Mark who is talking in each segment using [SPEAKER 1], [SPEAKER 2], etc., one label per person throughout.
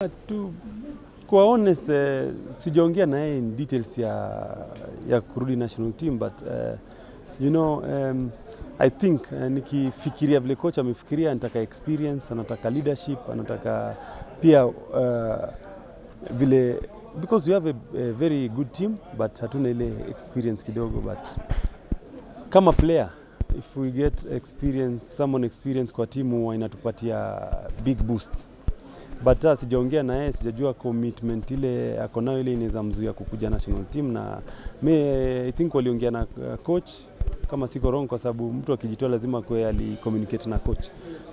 [SPEAKER 1] To kuwa honest, sijaongea na yeye in details ya kurudi national team, but I think nikifikiria vile coach amefikiria, anataka experience, anataka leadership, anataka pia vile, because we have a very good team, but hatuna ile experience kidogo. But kama player, if we get experience, someone experience kwa timu, huwa inatupatia big boost. But sijaongea na yeye, sijajua commitment ile ako nayo ile inaweza mzuia kukuja national team. Na me I think waliongea na coach, kama siko wrong, kwa sababu mtu akijitoa lazima kwe ali communicate na coach.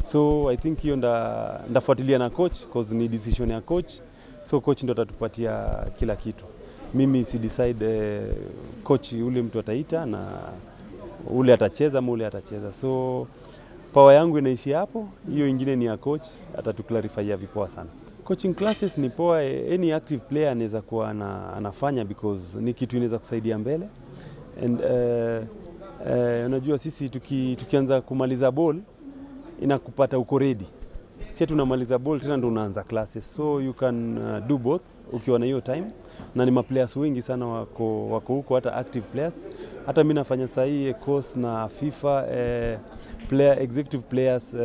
[SPEAKER 1] So I think hiyo ndafuatilia na coach, 'cause ni decision ya coach. So coach ndo atatupatia kila kitu. Mimi si decide. Coach ule mtu ataita na ule atacheza ama ule atacheza. So power yangu inaishi hapo, hiyo ingine ni ya coach, atatuclarifyia vipoa sana. Coaching classes ni poa, any active player anaweza kuwa anafanya, because ni kitu inaweza kusaidia mbele. And unajua sisi tukianza kumaliza ball, inakupata uko ready. Si tunamaliza ball tena ndo unaanza classes, so you can do both ukiwa na hiyo time. Na ni maplayers wengi sana wako huko, hata active players. Hata mi nafanya sahii course na FIFA, player, executive players,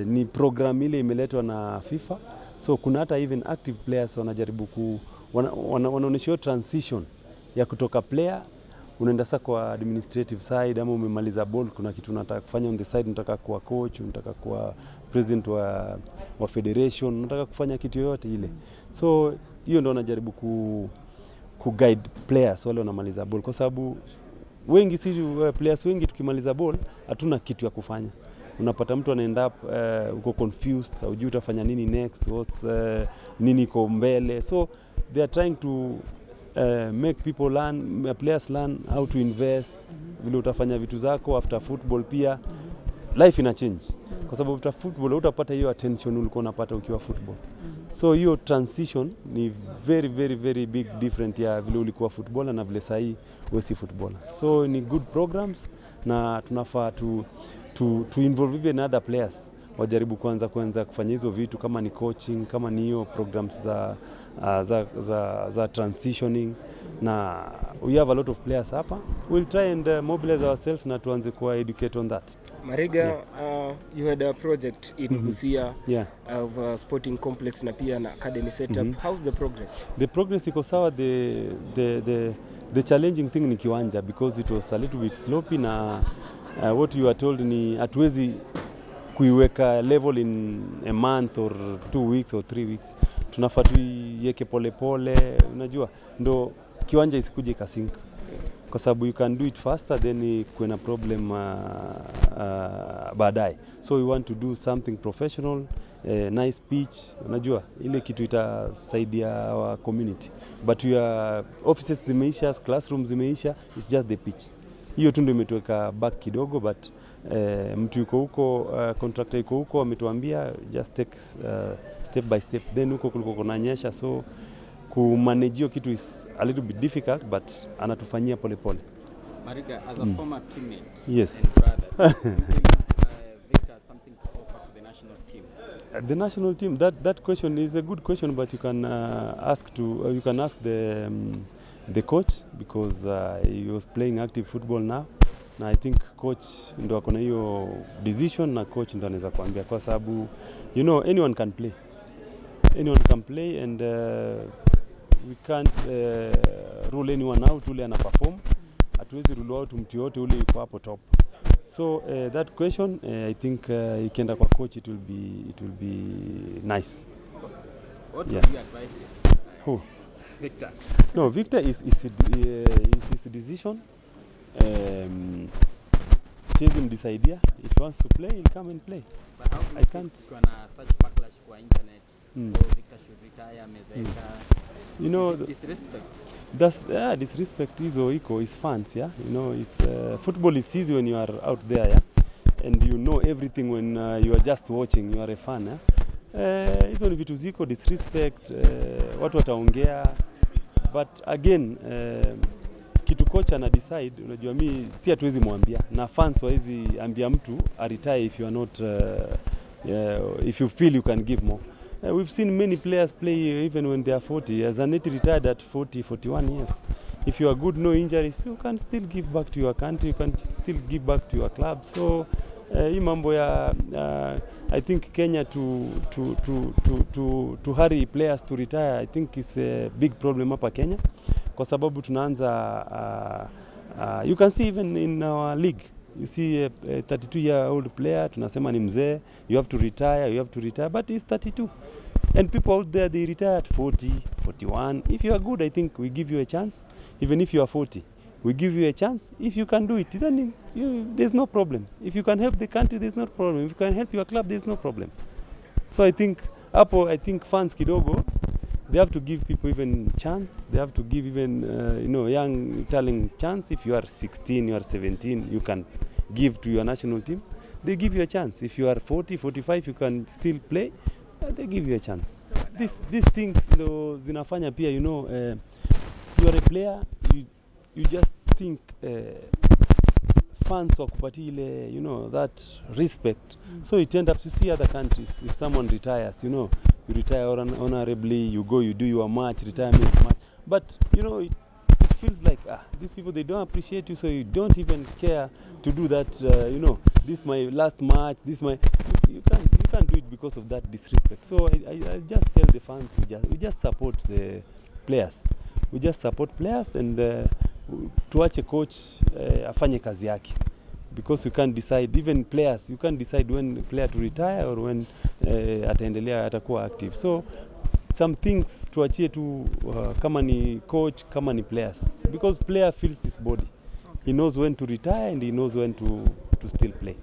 [SPEAKER 1] ni program ile imeletwa na FIFA. So kuna hata even active players wanajaribu ku wanaonyesha hiyo transition ya kutoka player unaenda sasa kwa administrative side, ama umemaliza ball, kuna kitu unataka kufanya on the side, unataka kuwa coach, unataka kuwa president wa federation, unataka kufanya kitu yoyote ile. So hiyo ndo wanajaribu ku guide players wale wanamaliza ball, kwa sababu wengi si players wengi tukimaliza ball hatuna kitu ya kufanya. Unapata mtu anaenda up, uko confused, haujui utafanya nini next, what's nini iko mbele. So they are trying to make people learn, players learn how to invest, vile utafanya vitu zako after football. Pia life ina change, kwa sababu after football utapata hiyo attention ulikuwa unapata ukiwa football. So hiyo transition ni very, very, very big different ya vile ulikuwa footballer na vile sahii wewe si footballer. So ni good programs na tunafaa to involve even other players wajaribu kwanza kufanya hizo vitu, kama ni coaching, kama ni hiyo programs za transitioning. Na we have a lot of players hapa. We'll try and mobilize ourselves na tuanze kuwa educate on that.
[SPEAKER 2] Mariga, you had a project in Busia of sporting complex na pia na academy setup. How's the progress?
[SPEAKER 1] The progress iko sawa. The challenging thing ni kiwanja, because it was a little bit slopey. Na what you are told ni hatuwezi kuiweka level in a month or 2 weeks or 3 weeks. Tunafaa tuiweke polepole, unajua, ndo kiwanja isikuje ikasink, kwa sababu you can do it faster, then kuwe na problem baadaye. So we want to do something professional, nice pitch, unajua, ile kitu itasaidia our community. But we are, offices zimeisha, classroom zimeisha, it's just the pitch. Hiyo tu ndio imetuweka back kidogo. But mtu yuko huko, contractor yuko huko, ametuambia just take step by step. Then huko kuliko kunanyesha, so kumanage hiyo kitu is a little bit difficult, but anatufanyia polepole.
[SPEAKER 3] Mariga, as a former teammate and brother, do you think Victor has something to offer to the national team?
[SPEAKER 1] The national team, that question is a good question, but you can ask the coach, because he was playing active football now. Na I think coach ndo ako na hiyo decision na coach ndo anaweza kuambia, kwa sababu anyone can play, anyone can play, and we can't rule anyone out. Ule ana perform, hatuwezi rule out mtu yote ule yuko hapo top. So that question, I think ikienda kwa coach, it will be nice.
[SPEAKER 3] What would you advise him?
[SPEAKER 1] Who?
[SPEAKER 3] Victor.
[SPEAKER 1] No, Victor is his decision. Siwezi mdecidia. If he wants to play, he'll come and play.
[SPEAKER 3] But how do you
[SPEAKER 1] I
[SPEAKER 3] feel
[SPEAKER 1] can't-
[SPEAKER 3] kukiwa na such backlash kwa internet? Oh, Victor should retire, amezeeka. Is it disrespect?
[SPEAKER 1] That's, yeah, disrespect hizo iko is fans, yeah. It's football is easy when you are out there, yeah, and you know everything. When you are just watching, you are a fan, yeah. Hizo ni vitu ziko disrespect, watu wataongea. But again, kitu kocha ana decide, unajua, mi si hatuwezi mwambia, na fans hawezi ambia mtu aretire if you are not if you feel you can give more. We've seen many players play even when they are 40. Zanetti retired at 40, 41 years. If you are good, no injuries, you can still give back to your country, you can still give back to your club. So hii mambo ya I think Kenya to hurry players to retire, I think is a big problem hapa Kenya, kwa sababu tunaanza you can see even in our league, you see a 32-year-old player, tunasema ni mzee, you have to retire, you have to retire, but he's 32. And people out there, they retire at 40, 41. If you are good, I think we give you a chance. Even if you are 40, we give you a chance. If you can do it, then there's no problem. If you can help the country, there's no problem. If you can help your club, there's no problem. So I think, hapo, I think fans kidogo, they have to give people even chance. They have to give even, you know, young talent chance. If you are 16, you are 17, you can give to your national team. They give you a chance. If you are 40, 45, you can still play. They give you a chance. These things ndo zinafanya pia, you know, you are a player, you just think fans wakupatia ile, you know, that respect. So it end up, you see other countries, if someone retires, you know, you retire honorably, you go, you do your match, retirement match. But, you know, it feels like, these people, they don't appreciate you, so you don't even care to do that, you know, this my last match, this my... You can't do it because of that disrespect. So I just tell the fans, we just support the players. We just support players and tuache coach afanye kazi yake. Because you can't decide, even players, you can't decide when player to retire or when ataendelea, atakuwa active. So some things tuachie tu kama ni coach, kama ni players. Because player feels his body. He knows when to retire and he knows when to still play.